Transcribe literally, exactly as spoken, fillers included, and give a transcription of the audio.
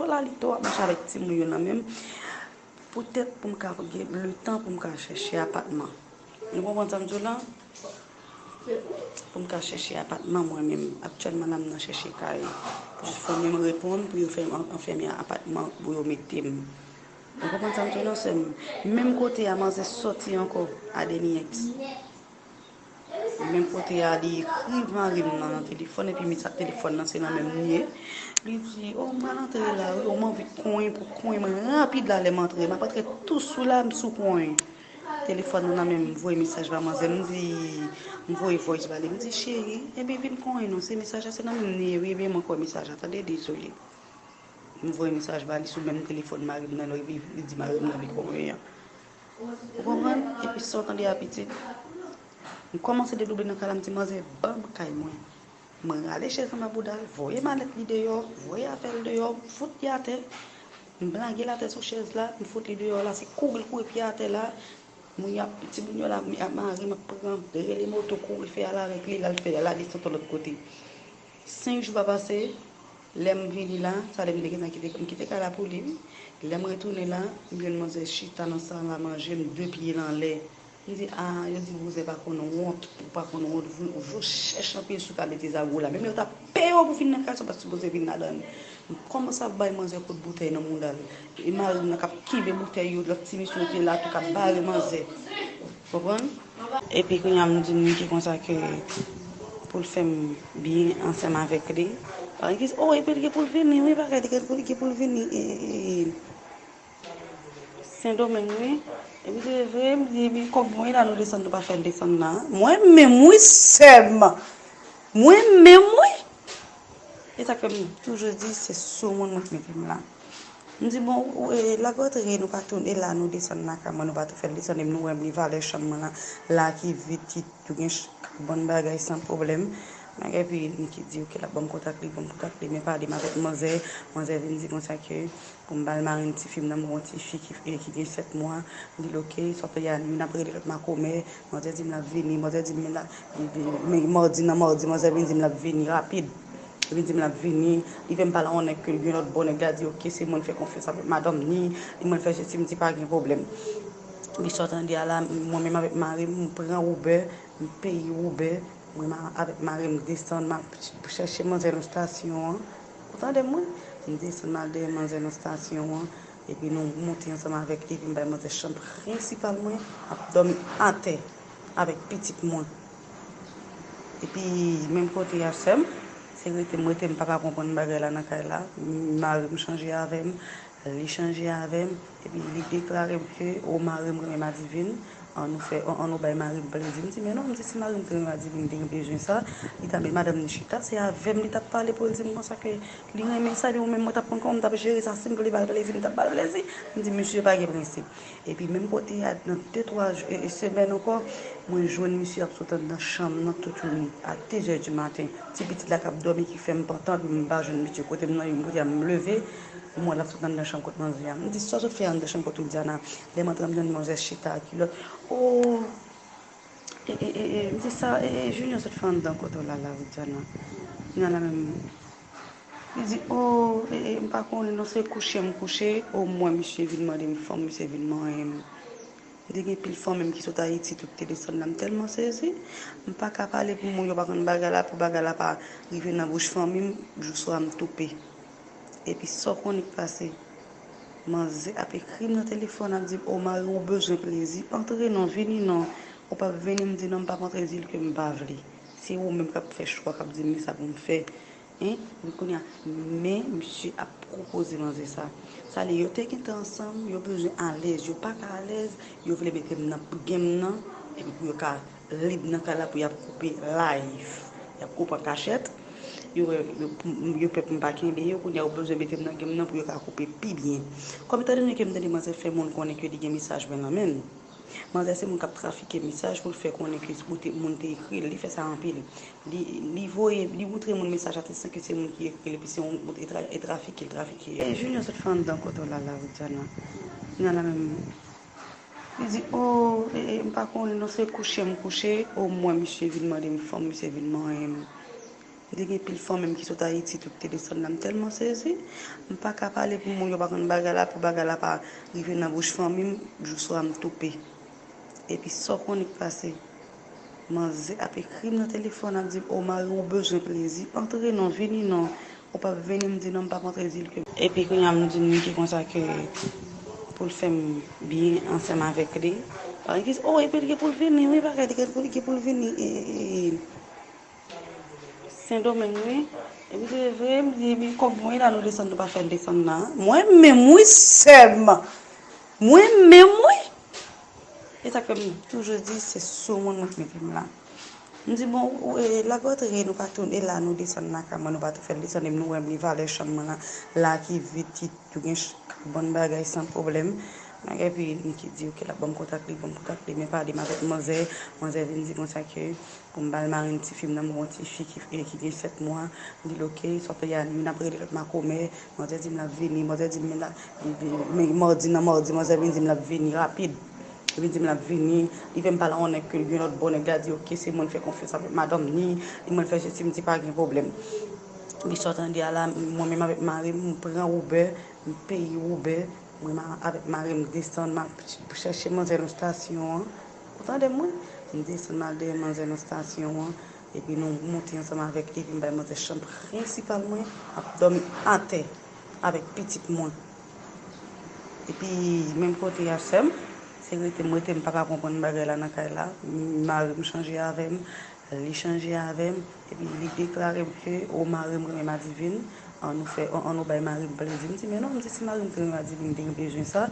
la, li tou ap mache avèk timoun yo nan men m. Poutèt pou m ka gen letan pou m ka chèche apatman. Nou konprann sa m di w la? Pou m ka chèche apatman mwen menm. Aktyèlman la, m nan chèche kay. Pou fanmi m reponn, pou yo fè m an-, anfèmen apatman pou yo mete m. Ou konprann sa m di w la, sè m? Menm kote a, manzè sòti ankò, a Deniyex. Menm kote a, li ekri mari m nan, nan telefòn, epi mesaj telefòn nan, se nan men m li ye. Li di, "O, m pral antre la, wi, o, m anvi konyen pou konyen mwen rapid la, lè m antre. M ap antre tou sou la, m sou konyen." Telefòn nan nan men m, m voye mesaj ba manzè, m di, m voye voice ba li, m di, "Cheri, ebyen vin konyen non, se mesaj la, se nan men m li ye, wi, ebyen mwen kwè mesaj la, tande, dezole." M voye mesaj ba li sou menm telefòn mari m nan, li, li di mari m nan li konyen an. Ou konprann? Epi sa w tande a pitit. M kòmanse dedouble nan kay la, m di, "Manzè, ban m kay mwen." Mwen rale chèz anba bouda l, voye malèt li deyò, voye afè l deyò, m fout li atè. M lage l atè sou chèz la, m fout li deyò la, se kouri l kouri pye atè la. Moun y ap, timoun yo la, m ap mari, m ap pran, rele moto, kouri fè al avèk li, l al fè, l al desann yon lòt kote. Senk jou pa pase, lè m vini la, sa lè m te gentan kite, m kite kay la pou li, wi. Lè m retounen la, m jwenn manzè chita nan sal a manje, m de pye l anlè. M di, "A, yo di vòlè pa konn wont, ou pa konn wont vre, ou jis chèche anpil sou kalite zago la. Menm lè yo ta peye w pou vin nan kay sa, w pa t sipoze vin ladan l." M kòmanse ap bay manzè kout boutèy nan mouda l. E mari m nan k ap kenbe boutèy yo, lòt ti mesye yo te la tou k ap bare manzè. Konprann? Epi kounye a m di m ki konsa ke pou l fè m byen ansanm avèk li. Paske, o, epi li gen pou l vini, wi, bagay li gen pou, li gen pou l vini. E, e, e, Sendomeng, wi. Epi se vre, m di, epi kòb mwen la, nou desann, nou pa fè l desann la. Mwen menm, wi, sè m. Mwen menm, wi. E sa k fè m toujou di, se sou moun mwen mete m la. M di, bon, ou, e, lagòtri, nou pa tounen la, nou desann lakay mwen, nou pa tou fè l desann, epi nou wè m li valè chanm mwen la, la ki vit, ki tou gen ch-, kabann bagay san pwoblèm. Bagay, epi m ki di, oke, l ap ban m kontak li, ban m kontak li, men pale m avèk manzè, manzè vin di konsa ke, pou m ba l mari m tifi m nan, m gon tifi ki, ki gen sèt mwa. M di l, "Oke, sòtè a, youn ap rele lòt makomè." Manzè di m l ap vini, manzè di m la, men madi nan madi, manzè vin di m l ap vini rapid. Li vin di m l ap vini, li fè m pale a yon nèg ke l gen lòt bò, nèg la di, "Oke, se mwen l fè konfyans avèk madanm ni, li mwen l fè sesi." M di, "Pa gen pwoblèm." Epi sa w tande a la, mwen menm avèk mari m, m pran Uber, m peye Uber, mwen ma-, avèk mari m desann, m al chèche manzè nan estasyon an. Ou tande mwen? M desann, m al dèyè manzè nan estasyon an. Epi nou monte ansanm avèk li, epi m bay manzè chanm prensipal mwen, ap dòmi atè avèk pitit mwen. Epi menm kote a sè m, se rete m rete, m pa ka konprann bagay la nan kay la. Mari m chanje avè m, li chanje avè m, epi li deklare m ke, o, mari m renmen madivin, an nou fè, an, an nou bay mari m plezi. M di, men non, m di, si mari m te renmen madivin, li te gen bezwen sa, li ta met madanm ni chita, se avè m li t ap pale pou l di m konsa ke li renmen sa, epi mwen menm mwen t ap konn kòman m t ap jere sa, si m vle ba l plezi, m t ap ba l plezi. M di, misye pa gen prensip. Epi menm kote a, nan de, twa jou, e, e, semèn ankò, mwen jwenn misye ap sot anndan chanm nan toutouni, a de zè di maten. Ti pitit la k ap dòmi ki fè m pantan, m pa jwenn misye kote m nan, yon kote a m leve, m wè l ap sot anndan chanm kot manzè a. M di, sa w sot fè anndan chanm kot Widiana? Lè m antre, m jwenn manzè chita ak kilòt. O, e, e, e, e, m di, sa, e, e, Junior sot fè anndan kote w la la, Widiana? Nan la menm. Li di, o, e, e, m pa konnen non, se kouche m kouche, omwen misye vin mande m fanm, misye vin manyen m. M te gen pil fanmi m ki sot Ayiti tou ki te desann la, m tèlman sezi, m pa ka pale pou moun yo pa konn bagay la, pou bagay la pa rive nan bouch fanmi m, jou swa m toupe. Epi sa w konnen k pase? Manzè ap ekri m nan telefòn, ap di m, o, mari w bezwen plezi, antre non, vini non, ou p ap vini, m di non, m p ap antre, di l ke m pa vle. Se ou menm k ap fè chwa, k ap di m men sa pou m fè. Hein? Epi kounye a, men misye ap pwopoze manzè sa. Sa lè yo te gentan ansanm, yo bezwen alèz, yo pa ka alèz, yo vle mete m nan game nan, epi pou yo ka lib nan kay la pou y ap koupe live. Y ap koupe an kachèt. Yo, yo, yo pè pou m pa kenbe yo, kounye a yo bezwen mete m nan game nan pou yo ka koupe pi byen. Kòm etandone ke m tande manzè fè moun konnen ke li gen mesaj mwen nan men l. Manzè se moun k ap trafike mesaj pou l fè konnen ke moun te, moun te ekri l. Li fè sa anpil. Li, li voye, li moutre moun mesaj la san ke se moun ki ekri l, epi se yon, e tra-, e trafike l, trafike l. E Junior sot fè anndan kote w la la, Widiana. Nan la menm. Li di, o, e, e, m pa konnen non, se kouche m kouche, omwen misye vin mande m fanm, misye vin manyen m. M te gen pil fanmi m ki sot Ayiti tou ki te desann la, m tèlman sezi. M pa ka pale pou moun yo pa konn bagay la, pou bagay la pa rive nan bouch fanmi m, jou swa m toupe. Epi sa w konnen k pase? Manzè ap ekri m nan telefòn, ap di m, "O mari, ou bezwen plezi? Antre non, vini non. Ou p ap vini?" M di, "Non, m p ap antre," di l ke. Epi kounye a m di l, "Niki konsa ke pou l fè m byen ansanm avèk li." Paran ki di, "O, epi l gen pou l vini, wi, bagay, li gen pou, li gen pou l vini." E, e, e, Sendomeng, wi. Epi se vre, m di, epi kòb mwen la, nou desann, nou pa fè l desann la. Mwen menm, wi, sè m. Mwen menm, wi. E sa k fè m toujou di, se sou moun mwen k mete m la. M di, "Bon, ou, e, l ap rantre, nou pa tounen la, nou desann lakay mwen, nou pa tou fè l desann, e nou wè m li valè chanm mwen la, la ki vid, ki tou gen ch-, bon bagay san pwoblèm." Epi m ki di, "Ok, l ap ban m kontak li, ban m kontak li." Men pale m avèk manzè, manzè vin di konsa ke pou m ba l mari m tifi m nan, m gon tifi ki, ki gen sèt mwa. M di l, "Ok, sa w fè a, youn ap rele lòt makomè." Manzè di m l ap vini, manzè di m men la, men madi nan madi, manzè vin di m l ap vini rapid. Li vin di m l ap vini, li fè m pale a yon nèg ke l gen lòt bò, nèg la di, "Ok, se mwen l fè konfyans avèk madanm ni, li mwen l fè sesi," m di, "Pa gen pwoblèm." Epi sa w tande a la, mwen menm avèk mari m, m pran Uber, m peye Uber, mwen ma-, avèk mari m desann, m al chèche manzè nan estasyon an. Ou tande mwen? M desann, m al dèyè manzè nan estasyon an. Epi nou monte ansanm avèk li, epi m bay manzè chanm prensipal mwen, m ap dòmi atè avèk pitit mwen. Epi menm kote a sè m, se rete m rete, m pa ka konprann bagay la nan kay la. Mari m chanje avè m, li chanje avè m, epi li deklare m ke, "O, mari m renmen madivin, an nou fè, an, an nou bay mari m plezi." M di, "Men non," m di, "si mari m te renmen madivin, m te gen bezwen sa."